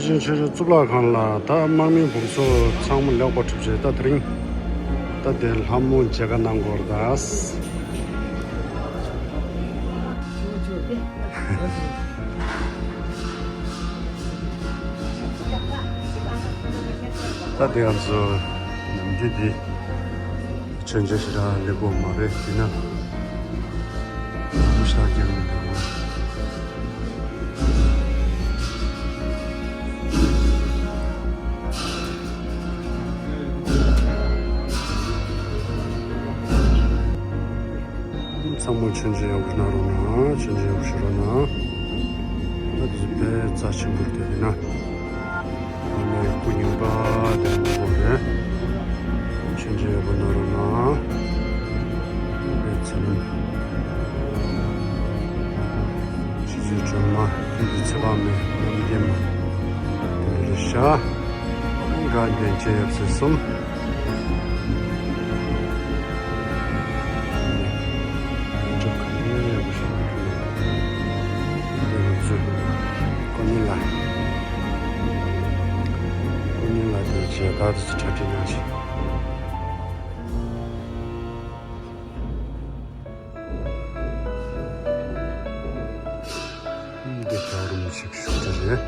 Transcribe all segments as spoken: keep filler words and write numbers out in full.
ཆེན་ཆོས་རྗེ་གཙུག་ལག་ཁང་ལ་ད་དམག་མི་དཔུང་ཚོགས་ཚང་མ་ལེགས་པར་གྲུབ་རྗེས་ད་དེ་རིང་ད་དེ་ལྷ་མོ་མཇལ་ཁ་གནང་དགོས་རེད་ད། ད་དེ་ང་ཚོ་ནམ་རྒྱུན་འདི་མཆོད་མཇལ་ཞེ་དྲག་ལེགས་པོ་མ་རེད། དེ་ན་མུ་ཤ་རྒྱག་མི་འདུག་ཚང་མ་མཆོད་མཇལ་ཡག་པོ་གནང་རོགས་གནང་། མཆོད་མཇལ་ཡག་པོ་ཞུ་རོགས་གནང་། ད་དེ་ཚོ་དཔེ་རྩ་ཆེན་པོ་རེད་དེ་ན། ཨ་མའི་སྐུ་རྙིང་པ་དེ་ཚོ་རེད། མཆོད་མཇལ་ཡག་པོ་གནང་རོགས་གནང་། དཔེ་ཚེ་རིང་། ཆུ་ཚོད་སྒྲོལ་མ། ཁྱེད་ཀྱི་ཚེ་དཔག་མེད་རྣམ་རྒྱལ་མ། དེ་འདྲ་རེད་ཤག་དགའ་ལྡན་ཆེ་ཡབ་སྲས་གསུམ། ཡོངས་གྲུབ་ག་ནས་ཡག་པོ་ཞིག་ཡོད། འདི་ང་ཚོའི་ཀོ་ནི་ལ། ཀོ་ནི་ལ་དེ་རྗེས་ད་དུ་གྲ་སྒྲིག་གནང་ཞིག་འདི་ཤོ་རུམ་ཞིག་ཞུགས་ཀྱི་རེད།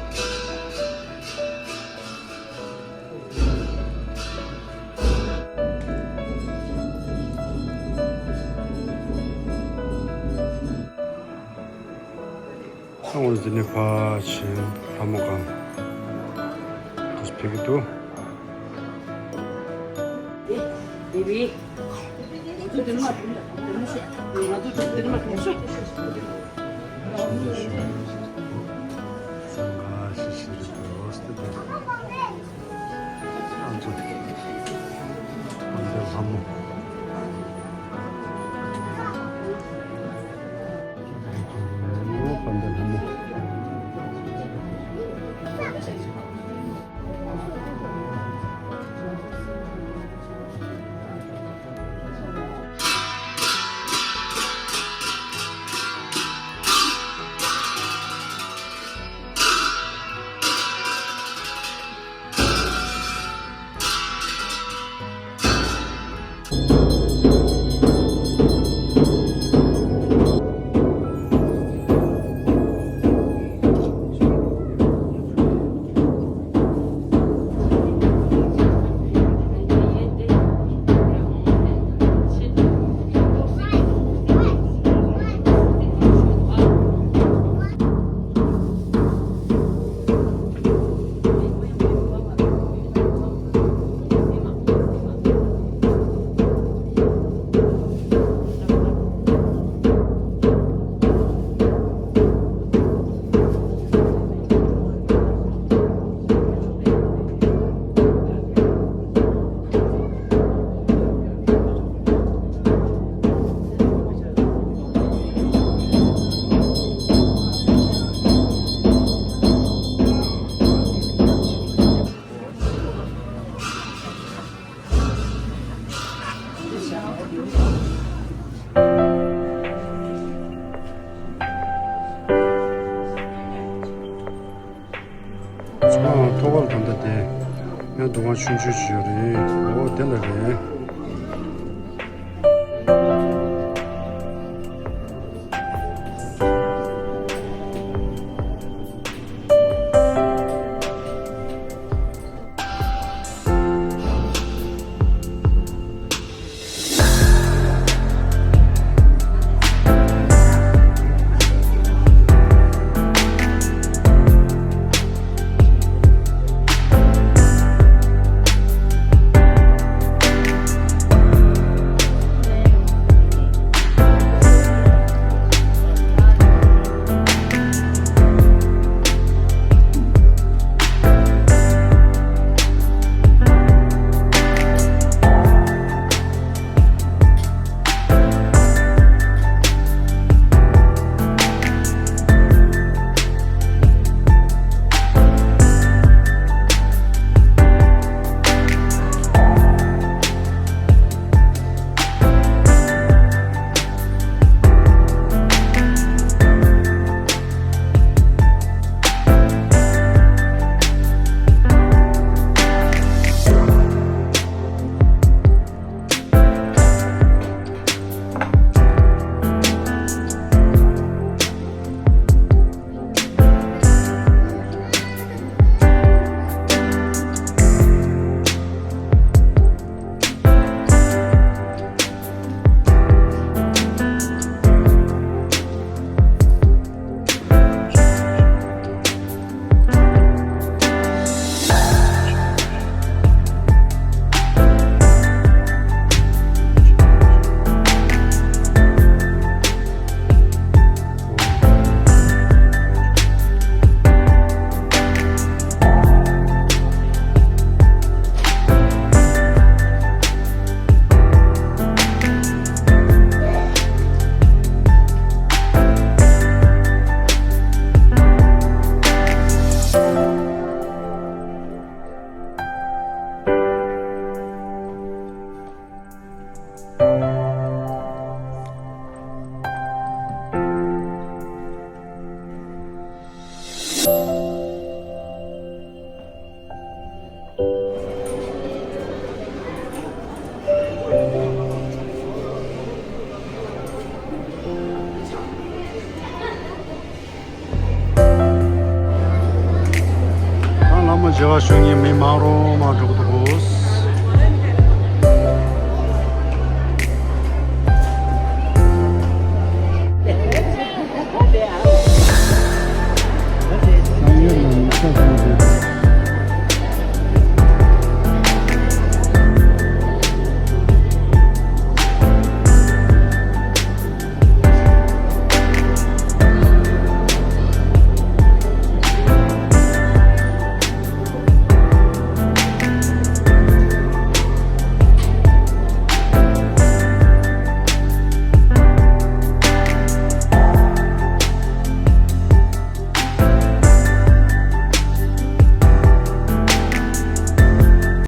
ཨང་འོ་ཟི་ནི་ཕ་ཆེན་ལྷ་མོ་གང་དུ་ཕེབས་ཀྱི་འདུག་ཚང་མ་ཐོག་ཁར་ད་ལྟ་དེ་ཡང་སྡུག་བསྔལ་ཆུང་ཆུང་ཞིག་ཡོད་རེད། འོ་དེ་ལ་རེད། རེ་བ་ཞུ་མཁན་མི་མང་རུ་མང་འགྲོ་གི་འདུག